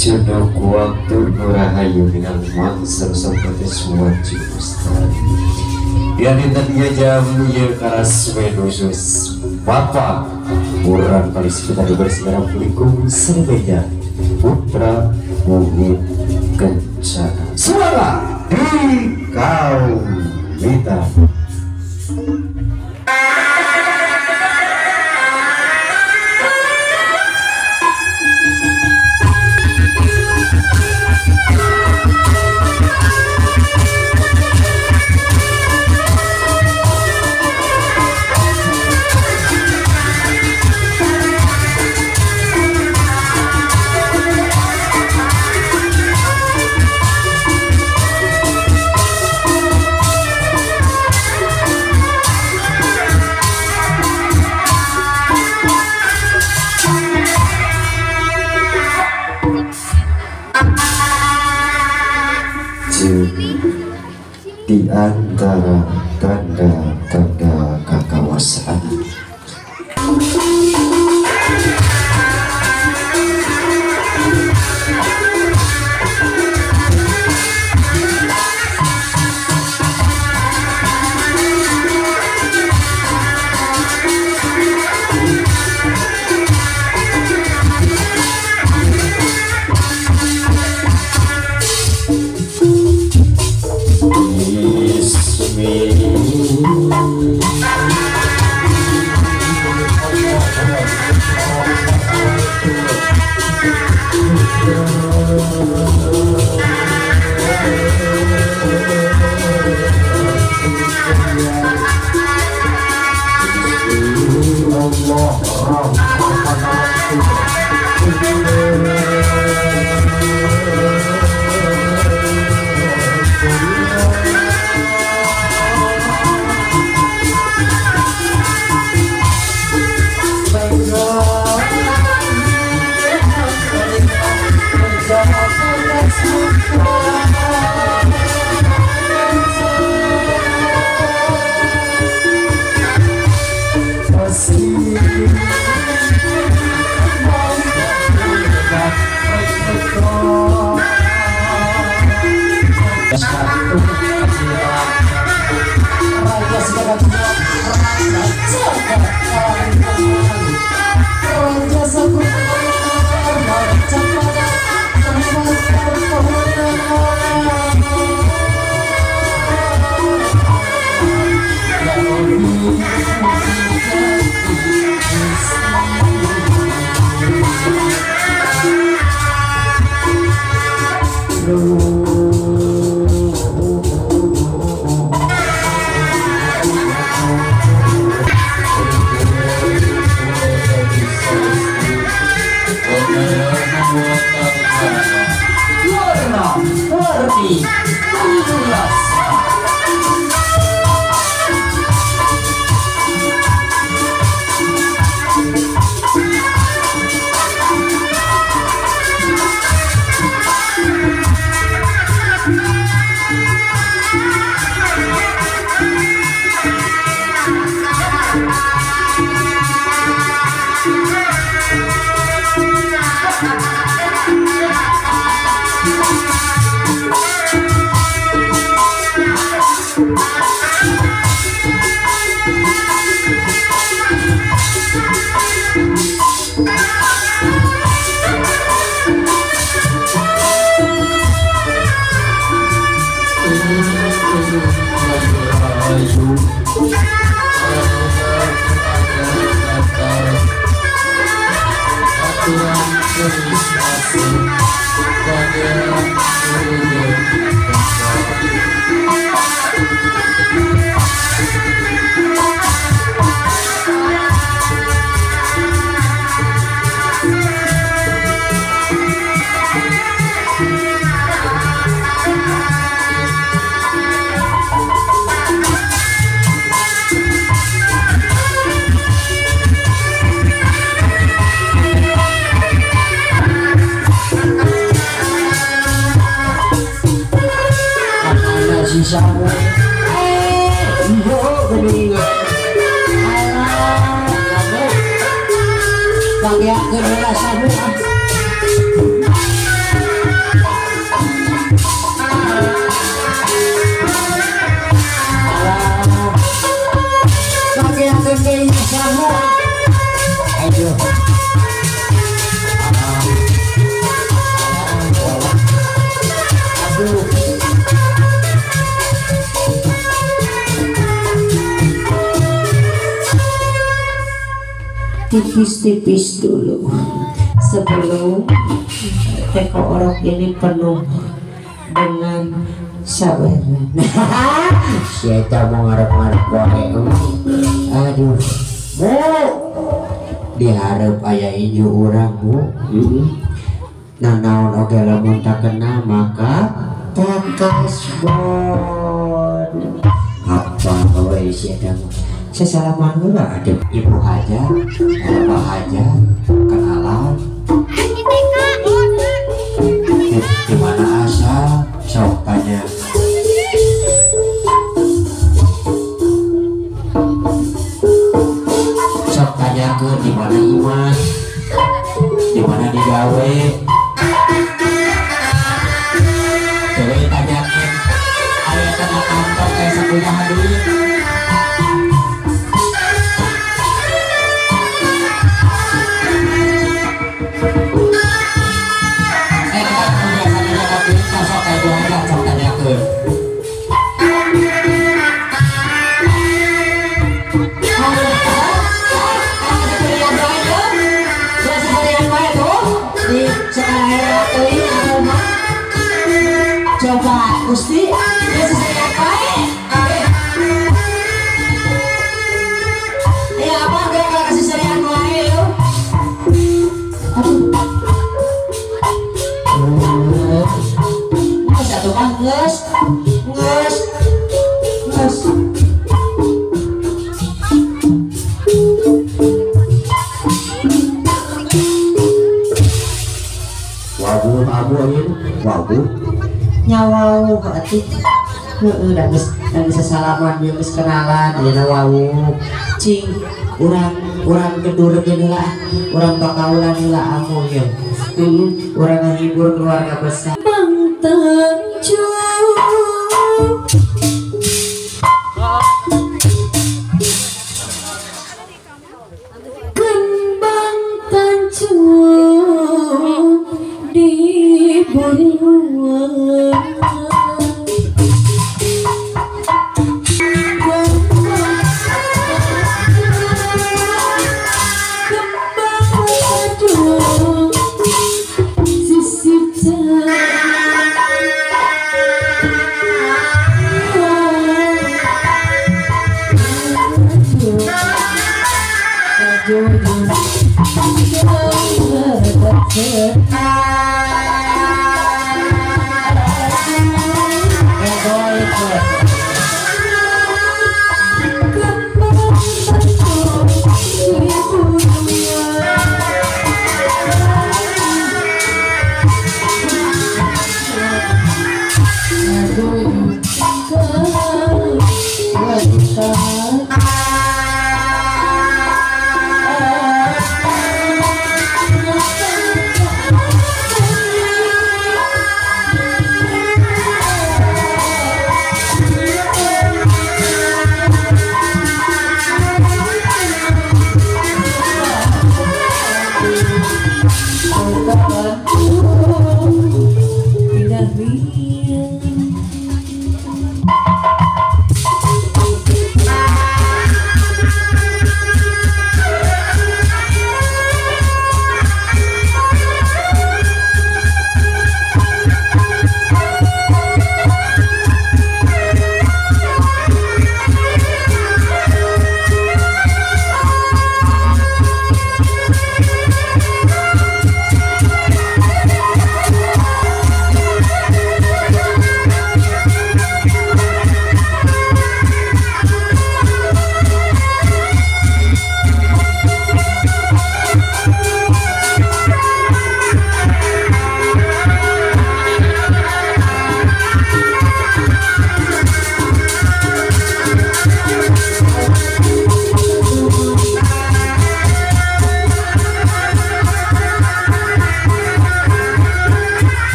Jodoh waktu nurahayu dengan mangsa seperti wajib ustaz. Ya dinten jam ieu karas wenusus Bapak kurang kali sekitar 12.30 Sriwijaya Putra Bumi Kencana Suara di Kawitan. Di antara tanda-tanda kekawasaan. Bagiakeun heula sabu ah. Alah. Bagiakeun deui sabu ah. Aduh. Aduh. Tipis-tipis dulu sebelum teko orok ini penuh dengan saweran. Siapa mau ngarep-ngarep wae. Aduh. Bu. Diharap aya inju urang, Bu. Nah, naon oge lamun tak kenal maka tak kasbon. Apa we si eta mah? Sesalaman heula ada ibu aja, bapak aja, kenalan. Di mana asal? Sok tanya. Sok tanya ke di mana iman, di mana digawe. Coba tanyakan, aya kana kantor kayak sakumaha duit. Coba Gusti, ya sesuai apa? Ya apa gue kalau kasih serian wae yo. Aduh. Geus atuh mah geus. Geus. Geus. Wabuh abu ieu, wabuh. Nyawa atuh heeh da geus sasalaman jeung geus kenalan ayeuna wawuh cing urang urang gedurkeun heula urang bakaulan heula amu ye urang ngahibur keluarga besar. Bang kembang tanjung di buriuan.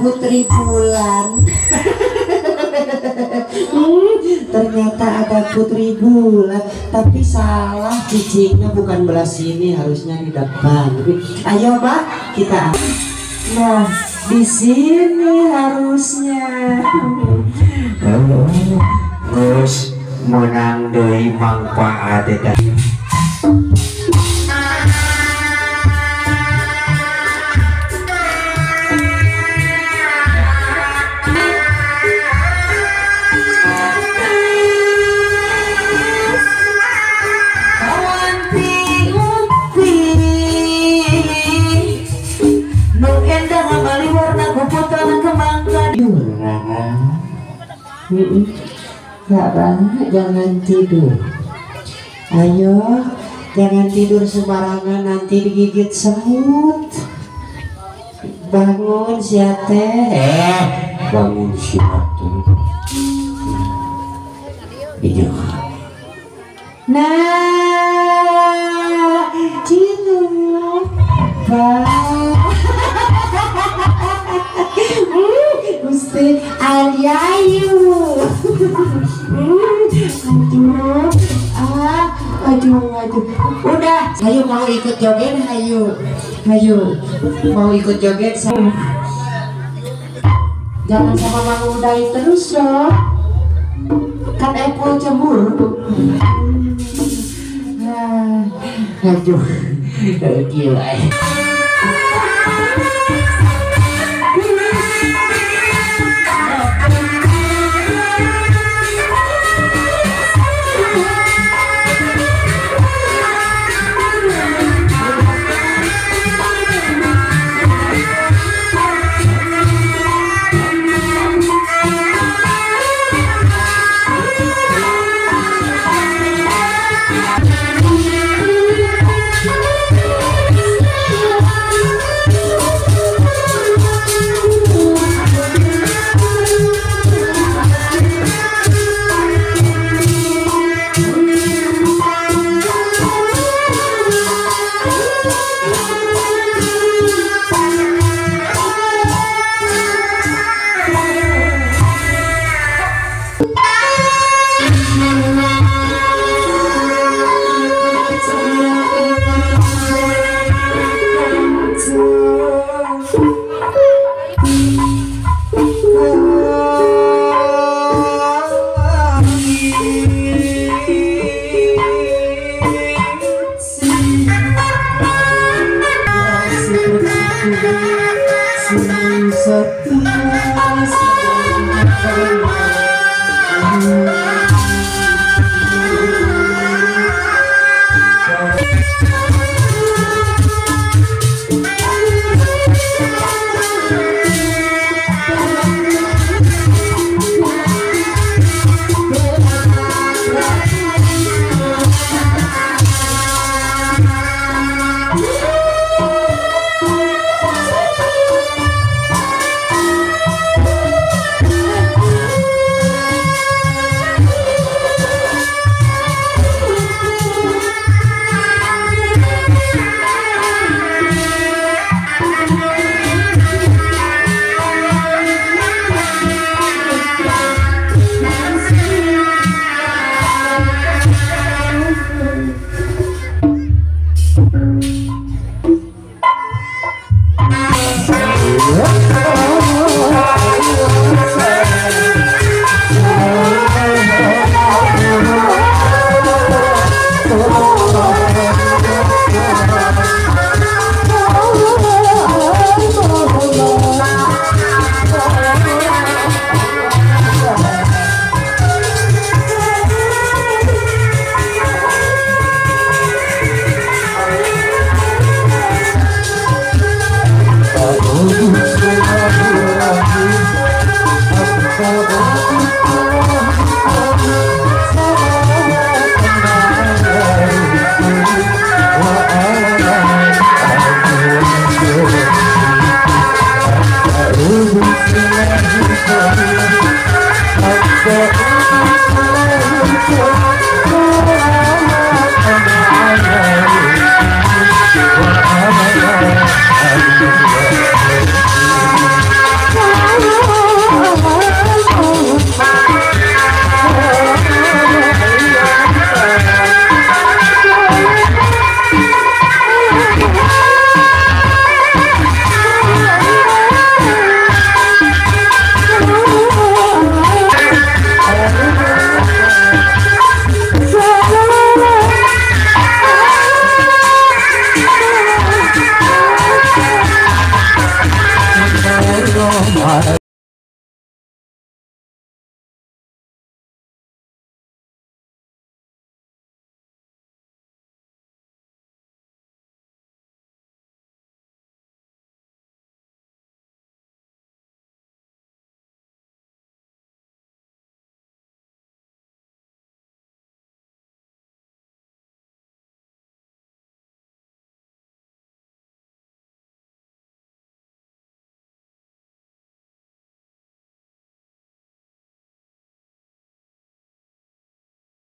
Putri Bulan. Ternyata ada Putri Bulan, tapi salah cicingnya bukan belah sini, harusnya di depan. Tapi, ayo Pak, kita. Nah, di sini harusnya. Terus menang deui mangfaat eta. Rara, jangan tidur. Ayo, jangan tidur sembarangan, nanti digigit semut. Bangun siate. Bangun siate. Iya. Nah, Cinu. Gusti Aliayu. Aduh, aduh, aduh. Udah, ayo mau ikut joget, ayo, ayo, mau ikut joget. Jangan sama Mang Uday terus loh, kan Apple cemburu. Aduh, gila. Satu.